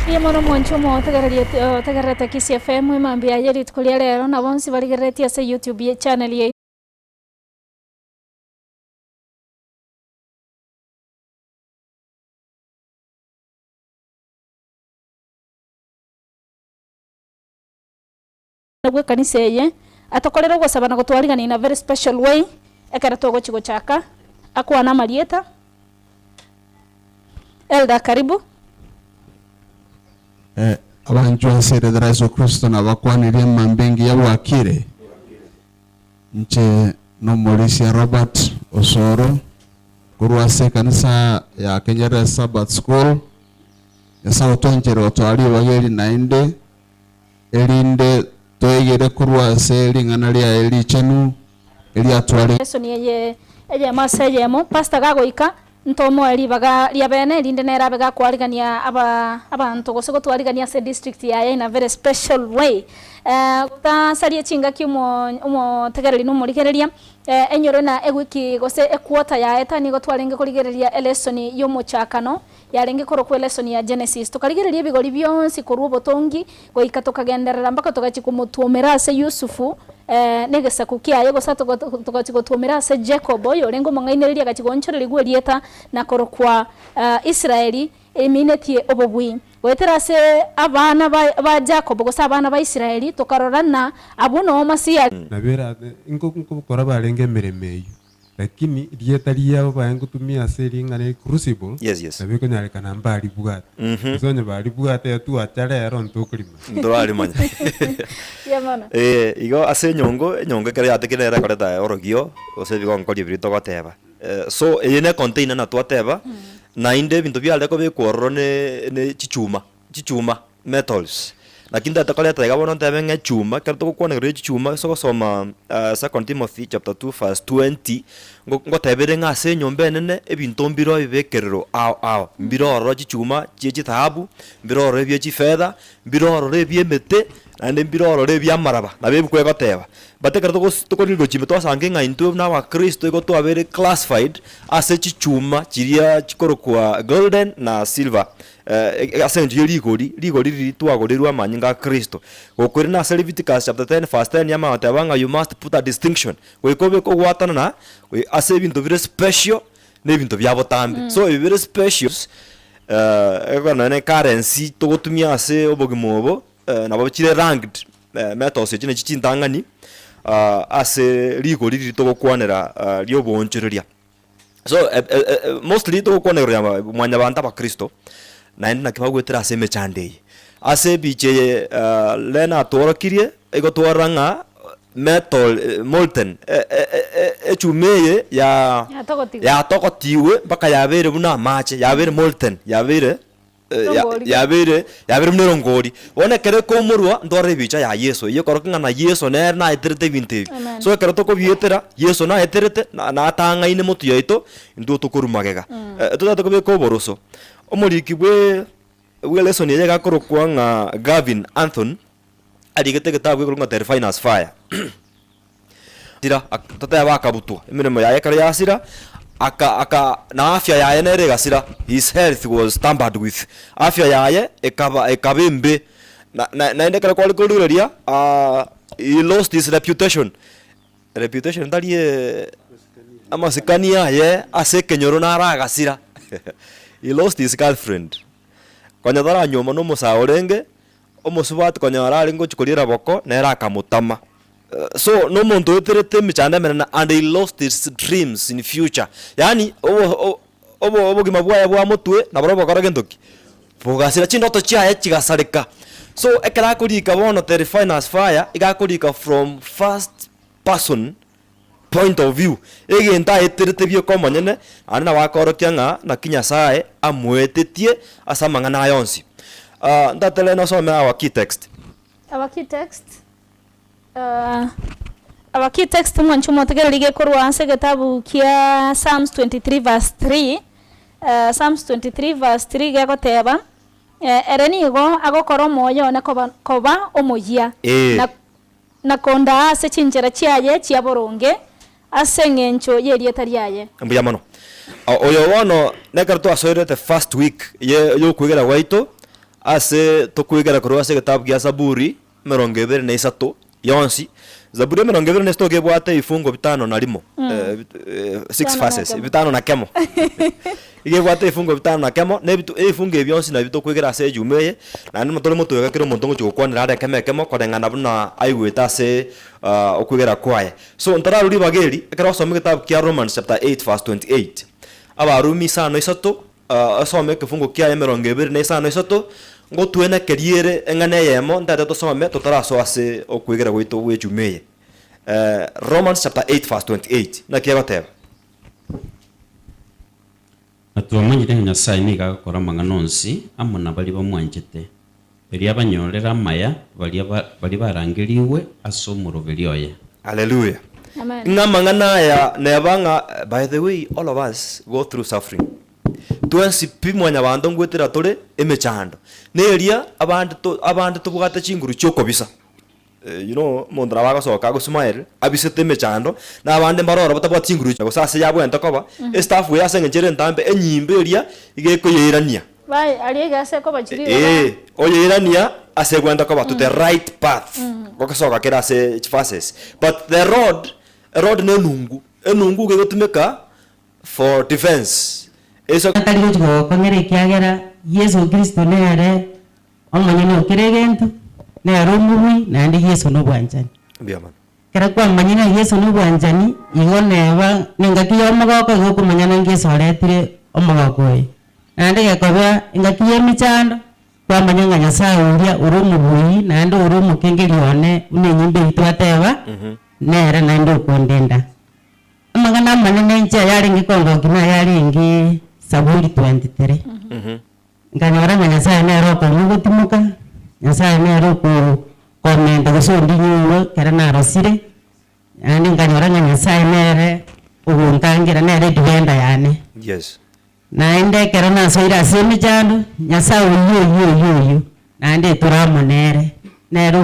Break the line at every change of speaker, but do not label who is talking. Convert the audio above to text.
Mbuya mono mwanche omotegereria otegererete Kisii FM emambia yaye rituko ria rero na bonsi barigereretie ase YouTube ye channel yaito. Bw'ekanisa eye, atokorere ogosaba na gotwarigania in a very special way ekero togochia gochaka akwane amarieta. Elder karibu.
Eh, abanchwa ase erieta ria Yeso Kristo nabakwanirie mambia engiya bwakire. Inche nomorisia Robert Osoro korwa ase ekanisa ya Kenyerere Sabbath School. Nyasae otwanchere gotoa ribaga eri naende erinde toegere korwa ase ring'ana riaye richenu, eriatware.
Lesson eye eyemo ase eyemo. Pastor gagoika. Ntomoe ribaga ria bene, erinde nere abe gakoarigania aba abanto gose gotwarigania ase edistrict yaye in a very special way. Gotasaria chingaki omo omotegereri na omorigereria, enyoro na ewiki gose equarter yaeta nigo twarenge korigereria elesson y'omochakano, yarenge korokwa elesson ya Genesis. Tokarigereria ebigori bionsi korwa obotongi goika tokagenderera mpaka togachia komotwomera ase Yusufu negesaku kiaye, gose togachia gotwomera ase Jacob, oyorenge omong'ainereria agachia goonchorerigwa erieta na korokwa Israeli, eminetie obobui. Goetera ase abana ba Jacob gose abana ba Israeli tokarora ng'a abwo noo Masiya.
Nabo erabe nkokora barenge emeremo eyio, Lakini rieta riabo baye ngotumia ase ring'ana eri crucible,
Yes, yes.
nabo ekonyarekana mbaribwate. Gose onye baribwate iga twacha rero ntokorimanya.
Ntorarimanya.
Mbuya mono.
Eh, igo ase enyongo, enyongo ekero yatekire nere ekoreta orogio, gose ebigonkorio biria togoteba. So eye ne econtainer na twateba, naende ebinto biare kobekwa ororo ne ne chichuma, chichuma, metals. Naki ntagete koreta iga bono ntebe ng'a echuma, ekero togokwana igoro ya chichuma ase ogosoma Second Timothy chapter 2 verse 20, ngo ngotebere ng'a ase enyomba enene ebinto mbiro ebibekerero ao ao, mbire ororo chichuma chie chithahabu, mbire ororo ebie chifetha, mbire ororo ebie emete, naende mbire ororo ebia amaraba, nabo ebuku egoteba. But ekero togos tokorigereria gochia ime twasange ng'a intwe buna abakristo igo twabeire classified ase chichuma chiria chikorokwa golden na silver. Ase engencho ye rigori, rigori riria twagorirwe amanyinga a Kristo. Gokoirana ase Leviticus chapter 10 verse 10 yamanya goteba ng'a you must put a distinction, goika obeke ogwatanana ase ebinto bire special na ebinto bia botambe. So ebi bire special, ekero nonye na ecurrency togotumia ase obogima obo, nabo chire ranked, metals echio nachio chintang'ani ase rigori riria togokwanera rioboonchoreria. So mostly togokwana igoro ya mwanyabanto abakristo, naende naki bagwetera ase emechando eye. Ase ebicha eye Lena atworokirie, igo twarora ng'a metal molten echuma eye ya
Yatogotigwe.
yatogotigwe mpaka yabeire buna amache, yabeire molten, yabeire
Erongori.
Yabeire yabeire buna erongori. Bono ekero ekoumorwa, ntwarore ebicha ya Yeso, eyio ekorokia ng'a na Yeso nere naeterete ebinto ebi.
Amen.
So ekero tokobietera, Yeso naeterete, na natang'aine motwe yaito, intwe tokorwa magega. Totagete kobeka oboroso. Omoriki bwe bwe lesson eye iga akorokwa ng'a Gavin Anthon, arigete egetabu gekorokwa ng'a The Refiner's Fire. Sira, totebe akabutwa, emeremo yaye ekero yasira, aka aka na afya yaye nere egasira, his health was tampered with, afya yaye ekaba ekaba embe, na na naende ekero kware korigereria he lost his reputation, reputation tari amasikani aye ase ekenyoro naro agasira, he lost his girlfriend, konya taranyuoma na omosae orenge, omosubati konyora arenge gochia koria eraboko, nere akamotama. So nomonto oeterete emechando emenene and he lost his dreams in future, yaani obo obo obogima bwaye bwa motwe nabarobwo bokora gento ki? Bogasira, chindoto chiaye chigasareka. So ekero akorika bono the refiner's fire, iga akorika from first person point of view, egento aeterete bieka omonyene, naende nabo akorokia ng'a naki Nyasaye amoetetie ase amang'ana aya onsi. Ntaterere nosome our key text.
Our key text. Our key text mwanche omotegereri gekorwa ase egetabu kia Psalms 23 verse 3, Psalms 23 verse 3 gegoteba, Ere nigo agokora omoyo one koba koba omoyia,
Ee.
na na kondaa ase chinchera chiaye chia boronge, ase engencho y'erieta riaye.
Mbuya mono. Oyo bono nekero twasoire the first week ye yokwegera gwaito, ase tokwegera korwa ase egetabu gia Zaburi, emerongo ebere na isato yonsi, Zaburi emerongo ebere na isato iga ebwate ebifungo bitano na rimo, six
Bitano na
verses,
kemo.
bitano na kemo. Iga ebwate ebifungo bitano na kemo, na ebitu ebifungo ebi bionsi nabio tokwegera ase ejuma eye, naende tore motwe kera omonto ogochia gokwanera are ekemo ekemo koreng'ana buna aigwete ase okwegera kwaye. So ntararwa ribaga eri, ekero osoma egetabu kia Romans chapter 8 verse 28, Abarumi isano isato, Osome ekefungo kiaye emerongo ebere na isano isato, ngotwenekerie ere eng'ana eyemo ntagete tosome totarasoa ase okwegera gwaito gw'echuma eye. Romans chapter 8 verse 28, naki egoteba?
Na twamanyire ng'a Nyasae nigo agokora amang'ana onsi amo na baria bamwanchete, erio abanyorere amaya baria baria barangerigwe ase omoroberi oye.
Haleluya!
Amen.
Ng'a amang'ana aya neba ng'a by the way all of us go through suffering. Twensi pi mwanyabanto ngwetera tore emechando. Neria abande to abande tobwate chinguru chia okobisa. You know omonto nabo agosoka ago smile abisete emechando, na abande mbare ororo batabwati chinguru gose ase yabwenerete koba, estaff eye ase eng'encho ere entambe enyimbe eria iga ekoyeirania.
Bai, aria iga ase koba chiri iga
Ee, oyeirania ase egwenerete koba to the right path, gosoka kere ase chiverses. But the rod, erod na enungu, enungu iga egotumeka for defence, eso.
Tari gochia gogokong'era ekiagera Yeso Kristo nere omonyene o kera egento, nere omobui, naende Yeso nobwanchani.
Mbuya mono.
Ekero kwamanyire ng'a Yeso nobwanchani, igo neba nengaki ya omogoko igo okomanya naki Yeso aretire omogoko oyo. Naende gekobea engaki ya emechando, kwamanya ng'a Nyasaye oria ore omobui naende ore omokengeri one buna enyimba eyio twateba, nere naende okondenda. Amang'ana amanene inche ayarenge kongokia nayarenge Saburi 23. Nkanyora ng'a Nyasaye nere okong'a ogotimoka, Nyasaye nere okokomenta gose ondinyigwe ekero narosire, naende nkanyora ng'a Nyasaye nere ogontangera, nere edifender yane.
Yes.
Naende ekero nasoire ase emechando, Nyasaye oyio oyio oyio oyio, naende etore amo nere, nere.